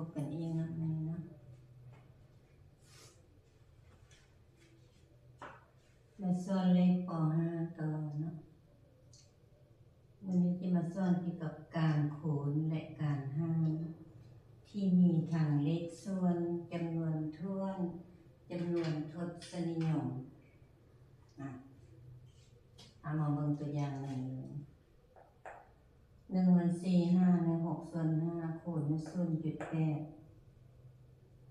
ບກັນອີກເນາະ ມື້ນີ້ເນາະ ມາສອນເລກ ປໍຫ້າ ຕໍ່ເນາະ. ມື້ນີ້ຈະມາສອນກ່ຽວກັບການຄູນ ແລະ ການຫານ ທີ່ມີທັງເລກສ່ວນ, ຈຳນວນຖ້ວນ, ຈຳນວນທົດສະນິຍົມ. ອາ ເຮົາມາເບິ່ງຕົວຢ່າງໜຶ່ງ. ໜຶ່ງສ່ວນສີ່ຫານດ້ວຍຫົກສ່ວນຫ້າ ຄູນດ້ວຍສູນຈຸດແປດ.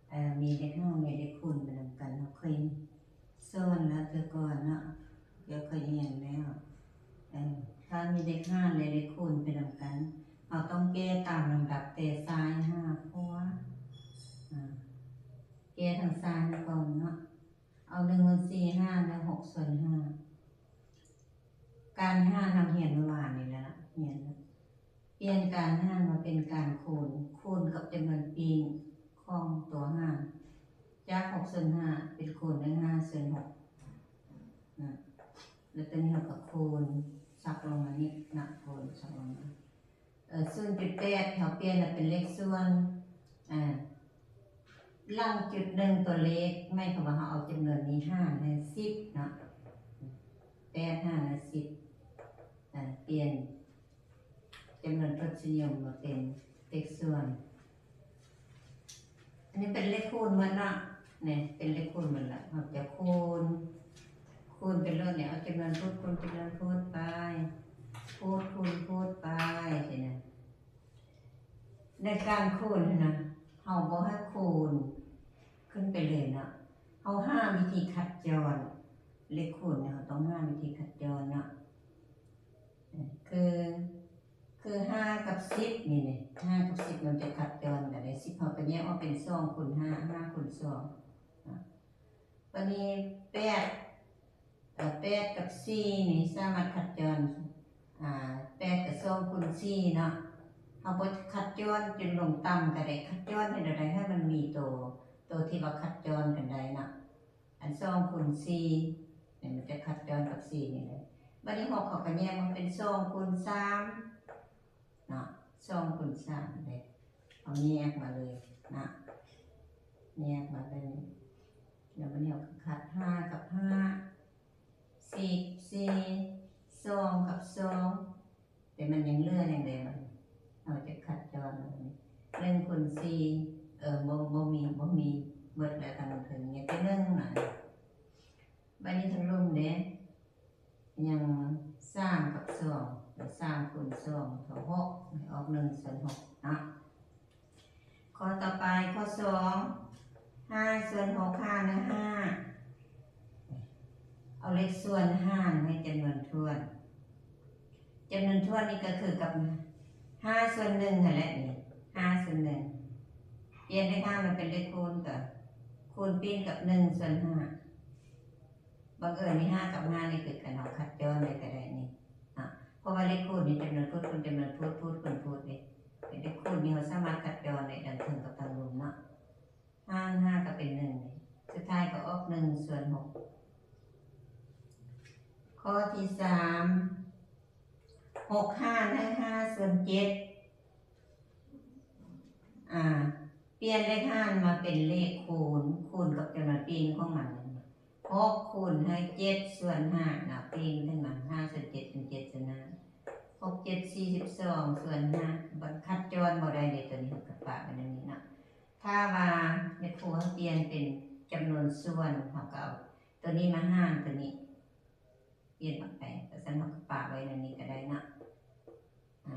ເອີ ມີເລກຫານ ມີເລກຄູນໄປນຳກັນ. ເຮົາເຄີຍສອນແລ້ວເທື່ອກ່ອນເນາະ, ເຈົ້າເຄີຍຮຽນແລ້ວ. ເອີ ຖ້າມີເລກຫານ ແລະ ເລກຄູນໄປນຳກັນ, ເຮົາຕ້ອງແກ້ຕາມລຳດັບແຕ່ຊ້າຍຫາຂວາ. ອາ ແກ້ທາງຊ້າຍກ່ອນເນາະ. ເອົາ ໜຶ່ງສ່ວນສີ່ຫານດ້ວຍຫົກສ່ວນຫ້າ. ການຫານເຮົາຮຽນເມື່ອວານນີ້ແຫຼະເນາະ, ຮຽນແລ້ວ. ປ່ຽນການຫານມາເປັນການຄູນ, ຄູນກັບຈຳນວນປີນຂອງຕົວຫານ, ຈາກຫົກສ່ວນຫ້າ ເປັນຄູນໄດ້ຫ້າສ່ວນຫົກ. ອາ ແລ້ວຕົວນີ້ເຮົາກໍຄູນສັບລົງມານີ້ເນາະ, ຄູນສັບລົງມາ. ເອີ ສູນຈຸດແປດ ເຮົາປ່ຽນມາເປັນເລກສ່ວນ. ອາ ຫຼັງຈຸດໜຶ່ງຕົວເລກ ໝາຍຄວາມວ່າເຮົາເອົາຈຳນວນນີ້ຫານໃຫ້ສິບເນາະ, ແປດຫານໃຫ້ສິບ. ອາ ປ່ຽນຈຳນວນທົດສະນິຍົມມາເປັນເລກສ່ວນ. ອັນນີ້ເປັນເລກຄູນໝົດເນາະ, ນີ້ເປັນເລກຄູນໝົດລະ. ເຮົາຈະຄູນ ຄູນໄປໂລດນີ້, ເອົາຈຳນວນພຸດຄູນຈຳນວນພຸດໄປ, ພຸດຄູນພຸດໄປຊີ້ນະ. ໃນການຄູນຫັ້ນນະ ເຮົາບໍ່ໃຫ້ຄູນຂຶ້ນໄປເລີຍເນາະ, ເຮົາຫາວິທີຄັດຈ້ອນ. ເລກຄູນນີ້ເຮົາຕ້ອງຫາວິທີຄັດຈ້ອນເນາະ, ຄື ຄືຫ້າກັບສິບນີ້ ນີ້ ຫ້າກັບສິບມັນຈະຄັດຈ້ອນກັນໄດ້. ສິບເຮົາກໍແຍກອອກເປັນສອງຄູນຫ້າ ຫ້າຄູນສອງເນາະ. ບາດນີ້ແປດ ເອີ ແປດກັບສີ່ນີ້ສາມາດຄັດຈ້ອນ ອາ ແປດກໍສອງຄູນສີ່ເນາະ. ເຮົາບໍ່ຄັດຈ້ອນຈົນລົງຕ່ຳກໍໄດ້, ຄັດຈ້ອນເຮັດແນວໃດໃຫ້ມັນມີໂຕ ໂຕທີ່ວ່າຄັດຈ້ອນກັນໄດ້ເນາະ. ອັນສອງຄູນສີ່ນີ້ມັນຈະຄັດຈ້ອນກັບສີ່ນີ້ແຫຼະ. ບາດນີ້ຫົກເຮົາກໍແຍກມາເປັນສອງຄູນສາມເນາະ, ສອງຄູນສາມເດ້, ເຮົາແຍກມາເລີຍເນາະ, ແຍກມາແບບນີ້. ແລ້ວບາດນີ້ເຮົາກໍຄັດຫ້າກັບຫ້າ, ສີ່ກັບສີ່, ສອງກັບສອງ. ແຕ່ມັນຍັງເຫຼືອຫຍັງແດ່ບັດນີ້? ເຮົາຈະຄັດຈ້ອນບັດນີ້ ໜຶ່ງຄູນສີ່ ເອີ ບໍ່ ບໍ່ມີ ບໍ່ມີ ໝົດແລ້ວທາງເທິງ ມີແຕ່ໜຶ່ງນະ. ບັດນີ້ທາງລຸ່ມເດ້ ຍັງສາມກັບສອງ ສາມຄູນສອງເທົ່າຫົກ ອອກໜຶ່ງສ່ວນຫົກເນາະ. ຂໍ້ຕໍ່ໄປ ຂໍ້ສອງ ຫ້າສ່ວນຫົກຫານດ້ວຍຫ້າ ເອົາເລກສ່ວນຫານໃຫ້ຈຳນວນຖ້ວນ. ຈຳນວນຖ້ວນນີ້ກໍຄືກັບຫ້າສ່ວນໜຶ່ງຫັ້ນແຫຼະ ນີ້ ຫ້າສ່ວນໜຶ່ງ ປ່ຽນເລກຫານມາເປັນເລກຄູນ ກໍຄູນປີ້ນກັບໜຶ່ງສ່ວນຫ້າ. ບັງເອີນນີ້ ຫ້າກັບຫ້ານີ້ຄືກັນ ເຮົາຄັດຈ້ອນໄດ້ກໍໄດ້ນີ້ເນາະ ເພາະວ່າເລກຄູນນີ້ຈຳນວນພຸດຄູນຈຳນວນພຸດ ພຸດຄູນພຸດເດ້. ເປັນເລກຄູນນີ້ ເຮົາສາມາດຄັດຈ້ອນໄດ້ທັງເທິງກັບທັງລຸ່ມເນາະ. ຫານຫ້າກໍເປັນໜຶ່ງ ສຸດທ້າຍກໍອອກໜຶ່ງສ່ວນຫົກ. ຂໍ້ທີສາມ ຫົກຫານໃຫ້ຫ້າສ່ວນເຈັດ ອາ ປ່ຽນເລກຫານມາເປັນເລກຄູນ ຄູນກັບຈຳນວນປີ້ນຂອງມັນ ຫົກຄູນໃຫ້ເຈັດສ່ວນຫ້າເນາະ ປີ້ນຂຶ້ນມາ ຫ້າສ່ວນເຈັດເປັນເຈັດສ່ວນຫ້າ ຫົກເຈັດສີ່ສິບສອງສ່ວນຫ້າ. ບັດຄັດຈ້ອນບໍ່ໄດ້ເດ້ ຕົວນີ້ເຮົາກໍປະໄວ້ແນວນີ້ເນາະ. ຖ້າວ່າແມ່ຄູໃຫ້ປ່ຽນເປັນຈຳນວນສ່ວນ ເຮົາກໍເອົາຕົວນີ້ມາຫານຕົວນີ້ ປ່ຽນອອກໄປ ວ່າຊັ້ນ ເຮົາກໍປະໄວ້ແນວນີ້ກໍໄດ້ເນາະ. ອາ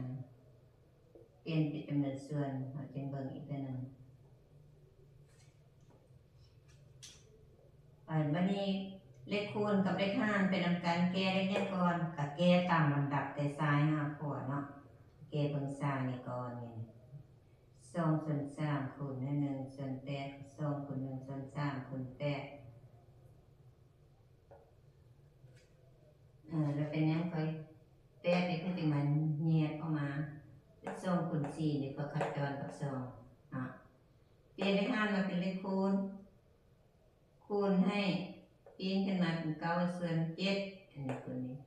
ປ່ຽນເປັນຈຳນວນສ່ວນ ເຮົາຈຶ່ງເບິ່ງອີກເທື່ອໜຶ່ງ. ອາ ບັດນີ້ເລກຄູນກັບເລກຫານໄປນຳກັນ ແກ້ເລກຫຍັງກ່ອນ? ກໍແກ້ຕາມລຳດັບແຕ່ຊ້າຍຫາຂວາເນາະ. ແກ້ເບິ່ງຊ້າຍນີ້ກ່ອນ ນີ້ ສອງສ່ວນສາມຄູນໃຫ້ໜຶ່ງສ່ວນແປດ ສອງຄູນໜຶ່ງສ່ວນສາມຄູນແປດ. ເອີ ແລ້ວເປັນຫຍັງຂ້ອຍ ແປດນີ້ຄືຈັ່ງມັນແຍກອອກມາ ເປັນສອງຄູນສີ່ນີ້ ເພື່ອຄັດຈ້ອນກັບສອງເນາະ. ປ່ຽນເລກຫານມາເປັນເລກຄູນ ຄູນໃຫ້ປີ້ນຂຶ້ນມາເປັນເກົ້າສ່ວນເຈັດ ອັນນີ້ຄູນນີ້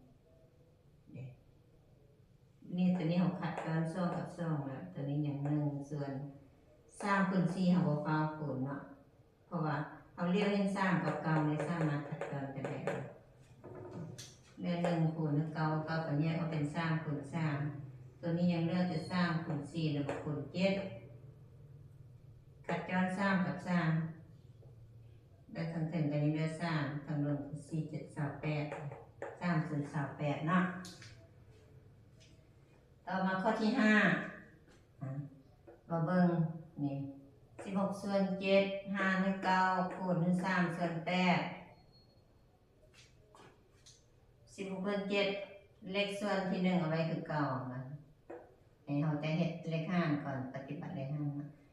ເດ້. ນີ້ ຕົວນີ້ເຮົາຄັດຕອນສອງກັບສອງແລ້ວ ຕົວນີ້ຍັງໜຶ່ງສ່ວນ ສາມຄູນສີ່ເຮົາບໍ່ຟ້າວຄູນເນາະ ເພາະວ່າເຮົາຫຼຽວເຫັນສາມກັບເກົ້ານີ້ສາມາດຄັດຈອນກັນໄດ້. ເຫຼືອໜຶ່ງຄູນເກົ້າ ເກົ້າກໍແຍກອອກເປັນສາມຄູນສາມ ຕົວນີ້ຍັງເຫຼືອແຕ່ສາມຄູນສີ່ ແລ້ວກໍຄູນເຈັດ ຄັດຈອນສາມກັບສາມ ແລ້ວທາງເທິງກໍຍັງເຫຼືອສາມ ທາງລຸ່ມຄືສີ່ເຈັດຊາວແປດ ສາມສູນຊາວແປດເນາະ. ຕໍ່ມາຂໍ້ທີຫ້າ ອາ ມາເບິ່ງນີ້ ສິບຫົກສ່ວນເຈັດຫານດ້ວຍເກົ້າ ຄູນດ້ວຍສາມສ່ວນແປດ ສິບຫົກສ່ວນເຈັດ ເລກສ່ວນທີໜຶ່ງເອົາໄວ້ຄືເກົ່າ ໃຫ້ເຮົາຈະເຮັດເລກຫານກ່ອນ ປະຕິບັດເລກຫານ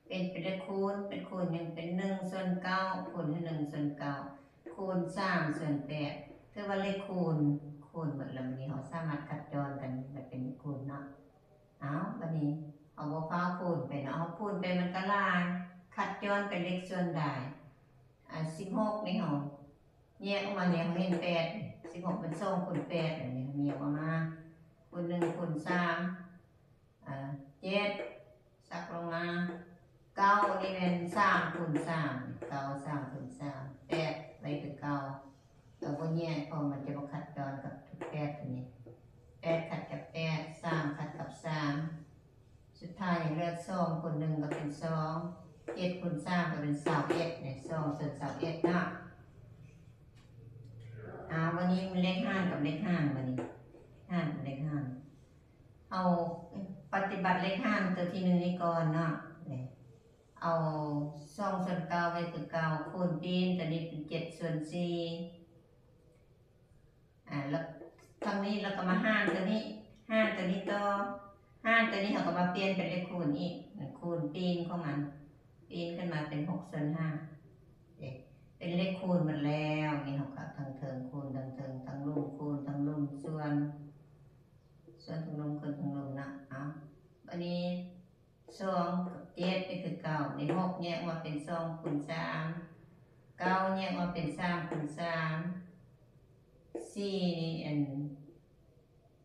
ເປັນ ເປັນເລກຄູນ ເປັນຄູນຍັງເປັນໜຶ່ງສ່ວນເກົ້າ ຄູນໃຫ້ໜຶ່ງສ່ວນເກົ້າ ຄູນສາມສ່ວນແປດ ຖືວ່າເລກຄູນ ຄູນໝົດແລ້ວ ບັດນີ້ເຮົາສາມາດຄັດຈອນກັນ ເປັນເລກຄູນເນາະ. ເອົາ ບັດນີ້ເຮົາບໍ່ຟ້າວຄູນໄປເນາະ ເຮົາຄູນໄປມັນກໍຫຼາຍ ຄັດຈອນໄປເລກສ່ວນຫຼາຍ. ອາ ສິບຫົກນີ້ເຮົາແຍກອອກມາແລ້ວ ເຮົາເຫັນແປດ ສິບຫົກເປັນສອງຄູນແປດ ອັນນີ້ແຍກອອກມາ ຄູນໜຶ່ງ ຄູນສາມ ອາ ເຈັດ ສັກລົງມາ ເກົ້ານີ້ແມ່ນສາມຄູນສາມ ເກົ້າ ສາມຄູນສາມ ແປດໄວ້ຄືເກົ່າ ແຕ່ບໍ່ແຍກ ເພາະມັນຈະບໍ່ຄັດຈອນກັບແປດຕົວນີ້ ແປດຂັດກັບແປດ ສາມຂັດກັບສາມ ສຸດທ້າຍເຫຼືອສອງຄູນໜຶ່ງກໍເປັນສອງ ເຈັດຄູນສາມກໍເປັນຊາວເອັດ ນີ້ ສອງສ່ວນຊາວເອັດເນາະ. ເອົາ ບັດນີ້ເລກຫານກັບເລກຫານ ບັດນີ້ຫານກັບເລກຫານ ເຮົາປະຕິບັດເລກຫານຕົວທີໜຶ່ງນີ້ກ່ອນເນາະ ເອົາສອງສ່ວນເກົ້າໄວ້ຄືເກົ່າ ຄູນປີນຕົວນີ້ເປັນເຈັດສ່ວນສີ່ ອາ ແລ້ວທາງນີ້ເຮົາກໍມາຫານຕົວນີ້ ຫານຕົວນີ້ຕໍ່ ຫານຕົວນີ້ເຮົາກໍມາປ່ຽນເປັນເລກຄູນອີກ ຄູນປີນຂອງມັນ ປີນຂຶ້ນມາເປັນຫົກສ່ວນຫ້າ ເປັນເລກຄູນໝົດແລ້ວ. ນີ້ເຮົາກໍທັງເທິງຄູນທັງເທິງ ທັງລຸ່ມຄູນທັງລຸ່ມສ່ວນ ສ່ວນທັງລຸ່ມຄູນທັງລຸ່ມເນາະ. ເອົາ ບັດນີ້ ສອງກັບເຈັດນີ້ຄືເກົ່າ ນີ້ຫົກແຍກອອກມາເປັນສອງຄູນສາມ ເກົ້າແຍກອອກມາເປັນສາມຄູນສາມ ສີ່ນີ້ ອັນ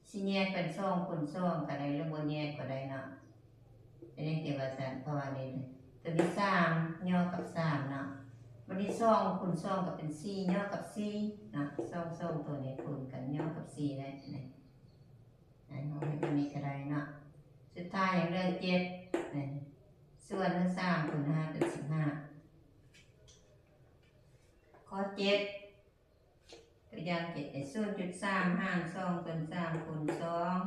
ຊິແຍກເປັນສອງຄູນສອງກໍໄດ້ ຫຼືບໍ່ແຍກກໍໄດ້ເນາະ ອັນນີ້ທີ່ວ່າຊັ້ນ ເພາະວ່ານີ້ຕົວນີ້ສາມຫຍໍ້ກັບສາມເນາະ ບັດນີ້ສອງຄູນສອງກໍເປັນສີ່ຫຍໍ້ກັບສີ່ເນາະ ສອງ ສອງຕົວນີ້ຄູນກັນຫຍໍ້ກັບສີ່ໄດ້ ເຮົາເຮັດແບບນີ້ກໍໄດ້ເນາະ. ສຸດທ້າຍຍັງເຫຼືອເຈັດ ສ່ວນສາມຄູນຫ້າເປັນສິບຫ້າ. ຂໍ້ເຈັດ ຕົວຢ່າງເຈັດ ສູນຈຸດສາມຫານສອງສ່ວນສາມຄູນສອງ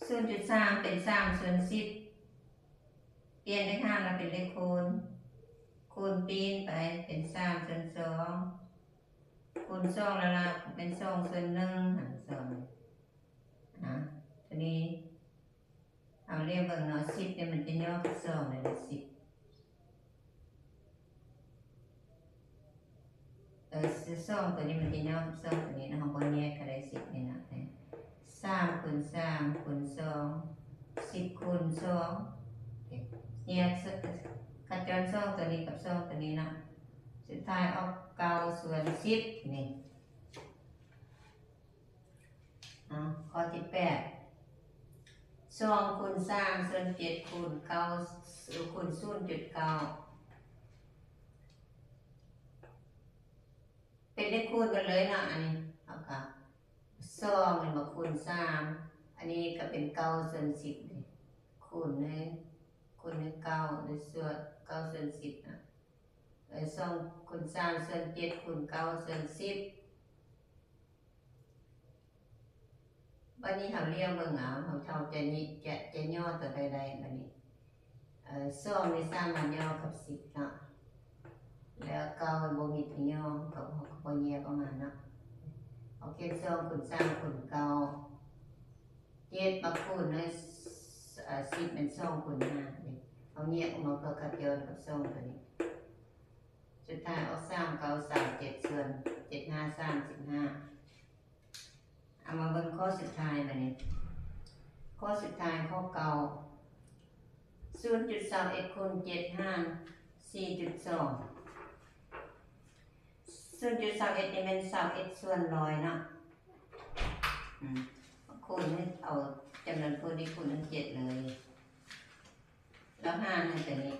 ສູນຈຸດສາມເປັນສາມສ່ວນສິບ ປ່ຽນເລກຫານມາເປັນເລກຄູນ ຄູນປີນໄປເປັນສາມສ່ວນສອງ ຄູນສອງລະລະເປັນສອງສ່ວນໜຶ່ງ ຫານສອງ ອາ ຕົວນີ້ເຮົາລຽບເບິ່ງເນາະ ສິບນີ້ມັນຈະຫຍໍ້ກັບສອງແລ້ວ ສິບ ເອີ ສອງຕົວນີ້ມັນຈະຫຍໍ້ກັບສອງຕົວນີ້ເນາະ ເຮົາບໍ່ແຍກກໍໄດ້ ສິບນີ້ນະ ສາມຄູນສາມຄູນສອງ ສິບຄູນສອງ ແຍກ ຄັດຈອນສອງຕົວນີ້ກັບສອງຕົວນີ້ເນາະ ສຸດທ້າຍອອກເກົ້າສ່ວນສິບນີ້. ເອົາ ຂໍ້ທີແປດ ສອງຄູນສາມສ່ວນເຈັດຄູນເກົ້າ ຄູນສູນຈຸດເກົ້າ ເປັນເລກຄູນໝົດເລີຍເນາະ ອັນນີ້ເຮົາກໍ ສອງນີ້ມາຄູນສາມ ອັນນີ້ກໍເປັນເກົ້າສ່ວນສິບນີ້ ຄູນໃນ ຄູນໃນເກົ້າ ໃນສ່ວນເກົ້າສ່ວນສິບນະ ເອີ ສອງຄູນສາມສ່ວນເຈັດຄູນເກົ້າສ່ວນສິບ. ບັດນີ້ເຮົາລຽບເບິ່ງເອົາ ເຮົາ ເຮົາຈະ ຈະ ຈະຫຍໍ້ຕົວໃດໄດ້ບັດນີ້ ເອີ ສອງນີ້ສາມາດຫຍໍ້ກັບສິບເນາະ ແລ້ວເກົ້າບໍ່ມີຕົວຫຍໍ້ ເຮົາກໍບໍ່ແຍກອອກມາເນາະ ເຮົາຂຽນສອງຄູນສາມຄູນເກົ້າ ເຈັດມາຄູນໃນ ເອີ ສິບແມ່ນສອງຄູນຫ້າ ເຮົາແຍກອອກມາເພື່ອຄັດຈອນກັບສອງຕົວນີ້ ສຸດທ້າຍອອກສາມເກົ້າສາມເຈັດ ສ່ວນເຈັດຫ້າສາມສິບຫ້າ. ເອົາມາເບິ່ງຂໍ້ສຸດທ້າຍບັດນີ້ ຂໍ້ສຸດທ້າຍ ຂໍ້ເກົ້າ ສູນຈຸດຊາວເອັດຄູນເຈັດຫານສີ່ຈຸດສອງ ສູນຈຸດຊາວເອັດນີ້ແມ່ນຊາວເອັດສ່ວນຮ້ອຍເນາະ ອືມ ຄູນ ເອົາຈຳນວນຄູນນີ້ຄູນເປັນເຈັດເລີຍ ລະຫານໃຫ້ຕົວນີ້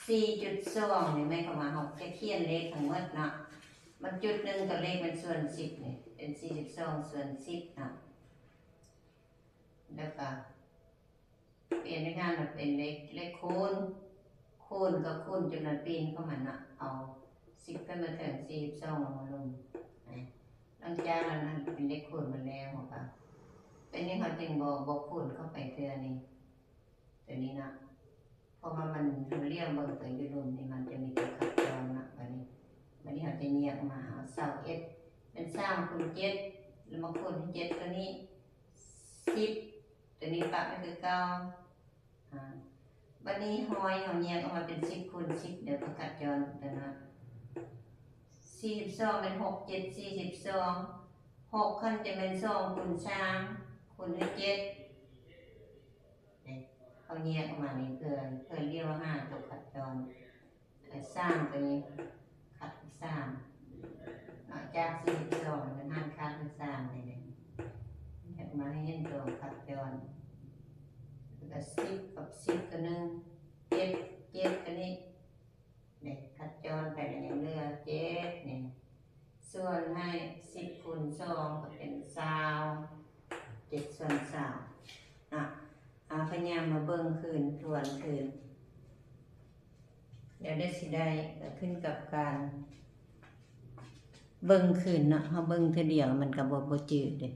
ສີ່ຈຸດສອງ ນີ້ໝາຍຄວາມວ່າເຮົາຈະຂຽນເລກທັງໝົດເນາະ ມັນຈຸດໜຶ່ງຕົວເລກມັນສ່ວນສິບນີ້ ເປັນ ສີ່ຈຸດສອງ ສ່ວນສິບເນາະ ແລ້ວກໍປ່ຽນເລກຫານມາເປັນເລກ ເລກຄູນ ຄູນກໍຄູນຈຸດນັ້ນປີນເຂົ້າມາເນາະ ເອົາສິບຂຶ້ນມາເທິງ ສີ່ສິບສອງລົງມາລຸ່ມ ຫຼັງຈາກນັ້ນເປັນເລກຄູນໝົດແລ້ວ ເຮົາກໍ ເປັນຫຍັງເຮົາຈຶ່ງບໍ່ ບໍ່ຄູນເຂົ້າໄປເທື່ອນີ້ ຕົວນີ້ເນາະ ເພາະວ່າມັນ ເຮົາຫຼຽວເບິ່ງຕົວຢູ່ລຸ່ມນີ້ ມັນຈະມີຕົວຄັບຈອນເນາະ ບາດນີ້ ບາດນີ້ເຮົາຈະແຍກອອກມາ ເອົາຊາວເອັດ ເປັນສາມຄູນເຈັດ ແລ້ວມາຄູນເຈັດຕົວນີ້ ສິບ ຕົວນີ້ປະໄວ້ຄືເກົ່າ ອາ ບາດນີ້ຮ້ອຍເຮົາແຍກອອກມາເປັນສິບຄູນສິບ ເດີ ເພາະຄັບຈອນຕົວນັ້ນ ສີ່ສິບສອງ ແມ່ນຫົກເຈັດສີ່ສິບສອງ ຫົກຫັ້ນຈະແມ່ນສອງຄູນສາມ ຄູນໃຫ້ເຈັດ ເດ້ ເຮົາແຍກອອກມານີ້ເພື່ອ ເພື່ອຫຼຽວຫາຕົວຄັບຈອນ ເອີ ສາມຕົວນີ້ ຄັບສາມເນາະ ຈາກສີ່ສິບສອງ ມັນຫັນຄັບສາມນີ້ ແຍກມາໃຫ້ເຫັນຕົວຄັບຈອນ ແລ້ວກໍສິບກັບສິບກໍໜຶ່ງ ເຈັດ ເຈັດຕົວນີ້ ເດ້ ຄັບຈອນໄປແລ້ວຍັງເຫຼືອເຈັດນີ້ ສ່ວນໃຫ້ສິບຄູນສອງກໍເປັນຊາວເຈັດສ່ວນຊາວເນາະ ເຮົາພະຍາຍາມມາເບິ່ງຄືນ ທວນຄືນ ແລ້ວໄດ້ຊິໄດ້ ກໍຂຶ້ນກັບການເບິ່ງຄືນເນາະ ເຮົາເບິ່ງເທື່ອດຽວມັນກໍບໍ່ ບໍ່ຈື່ເດ້